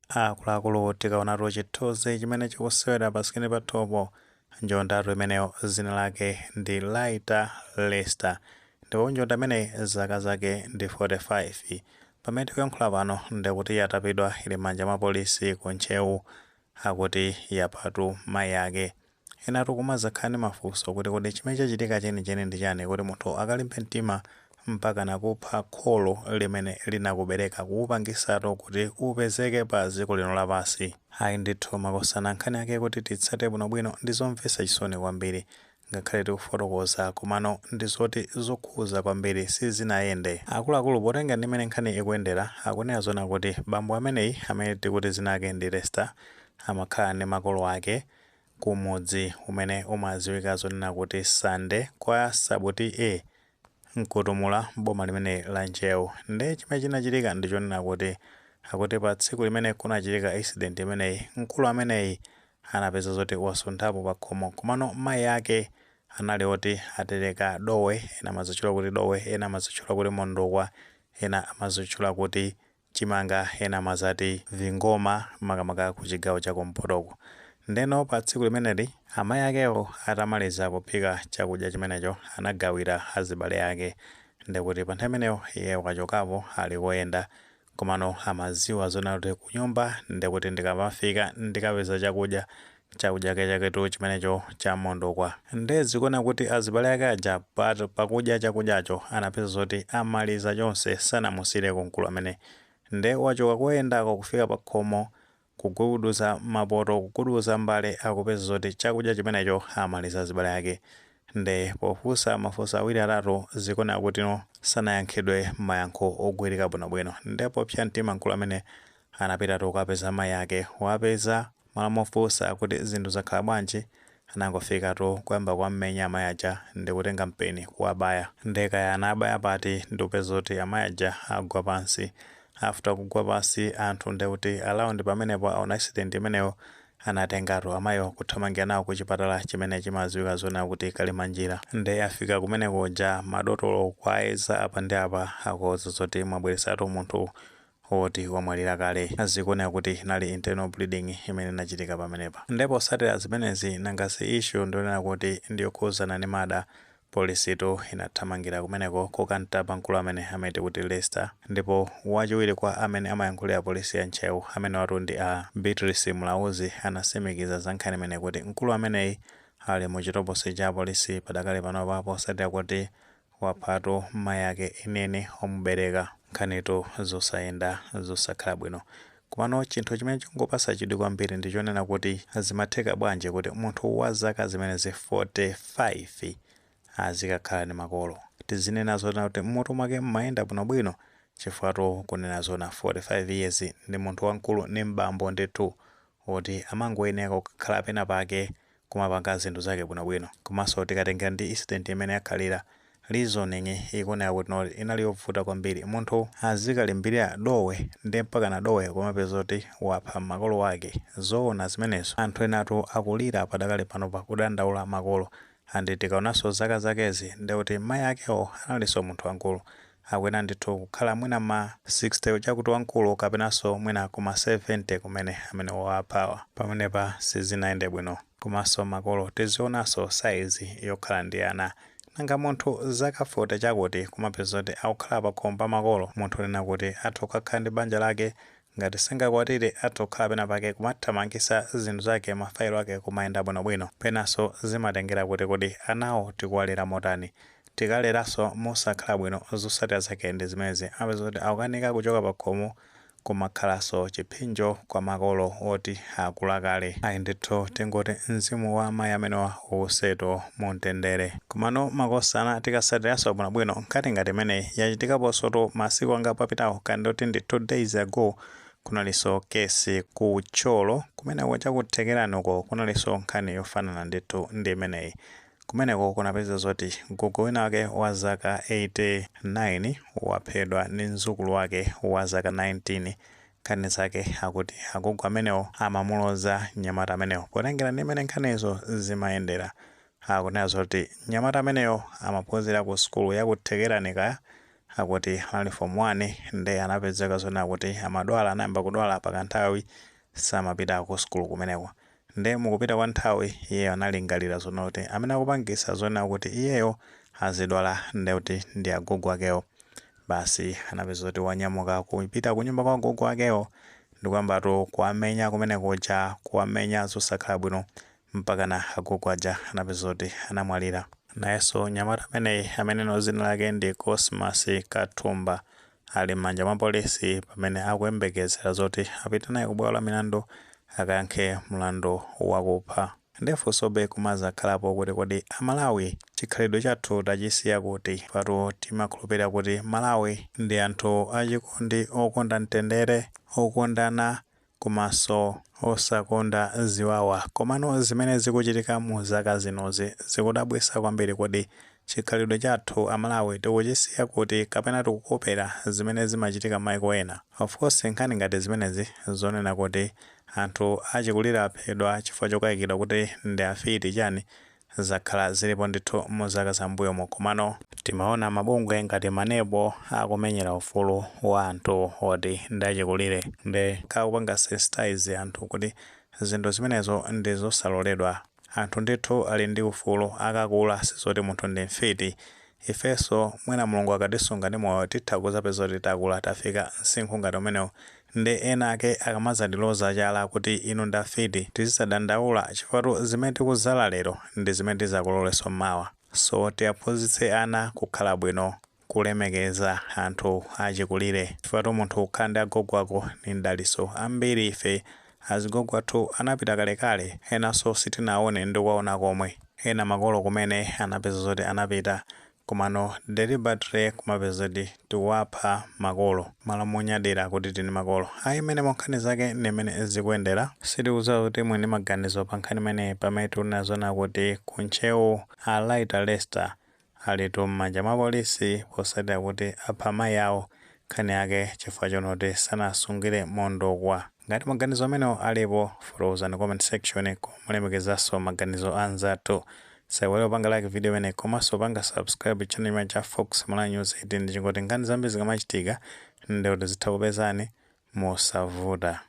Akuluakulu, tikaonatu chithunzi chimene chikusewera pa screen pathupo, njondatu imeneyo zina lake ndi Laita Lester, ndipo njonda imeneyi zaka zake ndi 45. Pamene tikuyankhula pano, ndikuti yatapidwa, ili m'manja mwa polisi ku Ntcheu. Akuti yaphatu mayi ake. Enatu kumazakhala ndi mafunso kuti kodi chimene chachitika chenicheni ndi chani kuti munthu akalimbe mtima mpaka nakupha kholo limene linakubereka, kukupangisatu kuti upezeke pa dziko lino lapansi? Ayi ndithu makosana, nkhani yake kuti titsate bwinobwino ndi zomvetsa chisoni kwambiri. Ngakhale tikufotokoza, komano ndi zoti zokhuza kwambiri, sizinayende. Akuluakulu, potenga ndi mmene nkhani ikuyendera, akunena zona kuti bambo ameneyi, amene tikuti zina ake ndi Lester, amakhala ndi makolo ake kumudzi umene umadziwika zonena kuti Sande, kwa Sabuti A Mkutumula, boma limene la Ntcheu. Ndi chimene chinachitika ndichonena kuti akuti pa tsiku limene kunachitika incident imeneyi, mkulu ameneyi anapeza zoti wasunthapo pa khomo, komano mayi ake anali oti atereka dowe. Ena amazitchula kuti dowe, ena amazitchula kuti mondokwa, ena amazitchula kuti chimanga, ena amazati vingoma, makamaka ku chigawo chakumpotoko. Ndeno pa tsiku limeneli, amayi akewo atamaliza kuphika chakudya chimenecho, anagawira azibale ake. Ndikuti pa nthawi imeneyo iye wachokapo, ali koyenda, komano amaziwa zona kuti kunyumba ndikuti ndikamafika ndikapeza chakudya, chakudya chaketu chimenecho cha mondokwa. Nde zikuona kuti azibale ake aja pakudya chakudyacho anapeza zoti amaliza chonse, sanamusiyireko mkulu amene. Nde wachoka koyendako, kufika pa khomo, kuguduza mapoto, kuguduza mbale, akupeza zoti chakudya chimenecho amaliza azibale ake. Nde pofunsa mafunso awiri atatu, zikuoneka kuti no, sanayankhidwe mayankho ogwirika bwinobwino. Nde popsa mtima, mkulu amene anapitatu kukapeza mayi ake. Wapeza malo mofunsa kuti zinthu zakhala bwanji, anangofikatu kuyamba kuwamenya amayi aja ndi kutenga mpeni kuwabaya. Ndekaya anabaya pati, ndikupeza kuti amayi aja agwa pansi. After kugwa pansi, anthu ndekuti around pamenepo aona accident imeneyo, anatengatu amayiwo kuthamangira nawo ku chipatala chimene chimadziwika zona kuti Kalimanjira. Nde afika kumene kuja, madotolo kuayeza apa ndi apa, akuwuza zoti mwabweresatu munthu woti wamwalira kale. Zikuoneka kuti inali internal bleeding imene inachitika pamenepa. Ndipo posatira zimenezi, nangasi issue ndionena kuti ndiyokhuzana ndi murder, polisitu inathamangira kumeneko kukantapa mkulu amene amene kuti Lester. Ndipo wachiwiri kwa amene amayankhulira polisi ya Ntcheu, amene watu ndi a Beatrice Mulauzi, anasimikiza za nkhani imene kuti mkulu ameneyi ali mu chitokosi cha polisi padakali panopa, posatira kuti waphatu mayi ake inene omubereka. Nkhanitu zosayenda, zosakhala bwino. Komano chinthu chimene chingopasa chidwi kwambiri ndichonena kuti zimatheka bwanji kuti munthu wa zaka zimenezi 45 azikakhala ndi makolo? Tizinena zona kuti mutu mwake mmayenda bwinobwino? Chifukwa kunena zona, 45 years ndi munthu wamkulu, ndi mbambo ndithu woti amangoyenera kukhala pena pake kumapanga zinthu zake bwinobwino. Komanso tikatengera ndi incident imene yakhalira, reasoning ikuoneka kuti no, inali yovuta kwambiri. Munthu azikalimbirira dowe, ndi mpaka na dowe kumapeza kuti wapha makolo ake? Zoona zimenezo? Anthu enatu akulira padakali panopa, kudandaula makolo. And tikaonanso zaka zakezi, ndikuti mayi akewo analinso munthu wamkulu, akuyenera ndithu kukhala mwina ma 60 chakuti wamkulu, kapenanso mwina kuma 70 kumene amene waphawa. Pamenepa sizinayende bwino. Komanso makolo tizionanso size yokhala ndi ana. Nanga munthu zaka 40 chakuti kumapeza kuti akukhala pakhomo pa makolo? Munthu unena kuti atha kukakhala ndi banja lake, ngati sangakwatire atha kukhala pena pake kumathamangisa zinthu zake, mafailo ake kumayenda bwinobwino. Penanso zimatengera kuti kodi anawo tikuwalera motani? Tikaleranso mosakhala bwino, zotsatira zake ndi zimenezi, amapeza kuti akukanika kuchoka pa khomo, kumakhalanso chipsinjo kwa makolo oti akula kale. Ayi ndithu, tingoti mzimu wa amayi amenewa uwusetu mumtendere. Komano makosana, tikasatiranso bwinobwino, nkhani ngati imeneyi yachitikaponso masiku angapo apitawo, kandi kuti ndi 2 days ago. Kunalinso case ku Thyolo kumeneko, chakuthekerani uko, kunalinso nkhani yofanana ndithu ndi imeneyi. Kumeneko kunapeza zoti gogo wina wake wa zaka 89 waphedwa ndi mzukulu wake wa zaka 19. Nkhani zake akuti agogo amenewo amamuloza mnyamata amenewo. Potengera ndi imene nkhanizo zimayendera, akunena zoti mnyamata ameneyo amaphunzira ku sukulu yakuthekerani kaya. Akuti anali form 1, nde anapezeka zona kuti amadwala, anayamba kudwala pakanthawi, samapita ku sukulu kumeneko. Nde mukupita kwa nthawi iyeyo analingalira zona kuti amene akupangisa zona kuti iyeyo azidwala nde kuti ndi agogo akewo. Basi, anapeza kuti wanyamuka kupita kunyumba kwa agogo akewo ndikuyambatu kuwamenya kumene kuja, kuwamenya zosakhala bwino, mpakana agogo aja anapeza kuti anamwalira. Nayenso nyamata ameneyi, ameneno dzina lake ndi Cosmas Kathumba, ali m'manja mwa polisi pamene akuyembekezera zoti apite naye ku bwalo la milandu akayankhe mlandu wakupha. Ndefunsobe kumazakhalapo kuti kodi Amalawi chikhalidwe chathu tachisiya kuti? Patu timakhulupirira kuti Malawi ndi anthu achikondi, okonda mtendere, okondana komanso osakonda ziwawa, komano zimene zikuchitika mu zaka zinozi zikudabwitsa kwambiri. Kodi chikhalidwe chathu Amalawi tikuchisiya kuti, kapena tikukopera zimene zimachitika m'mayiko ena? Of course, nkhani ngati zimenezi zonena kuti anthu achikulire aphedwa chifukwa chokayikidwa kuti ndi afiti chani zakhala zilipo ndithu mu zaka zambuyomo, komano timaona mabungwe ngati MANEB akumenyera ufulu wa anthu oti ndi achikulire ndi kakupanga sensitize anthu kuti zinthu zimenezo ndi zosaloledwa. Anthu ndithu ali ndi ufulu akakula, sizoti munthu ndi mfiti. Ifenso mwina Mulungu akatisunga ndi moyo titha kuzapeza kuti takula, tafika msinkhu ngati umenewo, ndi ena ake akamazatiloza chala kuti inu ndafiti, tizisadandaula, chifukwa zimene tikuzala lero ndi zimene tizakololenso mawa. So tiyaphunzitse ana kukhala bwino, kulemekeza anthu achikulire, chifukwa munthu kukhala ndi agogo ako ni mdaliso. Ambiri ife azigogo athu anapita kalekale, enanso sitinaone ndi kuwaona komwe, ena makolo kumene anapeza zoti anapita. Komano deliberately kumapeza kuti tikuwapha makolo malo monyadira kuti tini makolo. Ayi, imene nkhani zake ndi imene zikuyendera. Sitikudziwa kuti mwini maganizo pa nkhani imeneyi, pamene tikunena zona kuti kuntcheu a Lighter Lester alitu m'manja mwa polisi posatira kuti apha amayi awo, nkhani yake chifukwa chonoti sanasungire mondokwa. Ngati maganizo amenewo alipo, fotokozani comment section, kumulemekezanso maganizo anzathu. Saiwale kupanga like video imene komanso panga subscribe channel imene cha Fox Malawi News 18, ndichingoti nkhani zambiri zikamachitika ndikuti zitha kupezani mosavuta.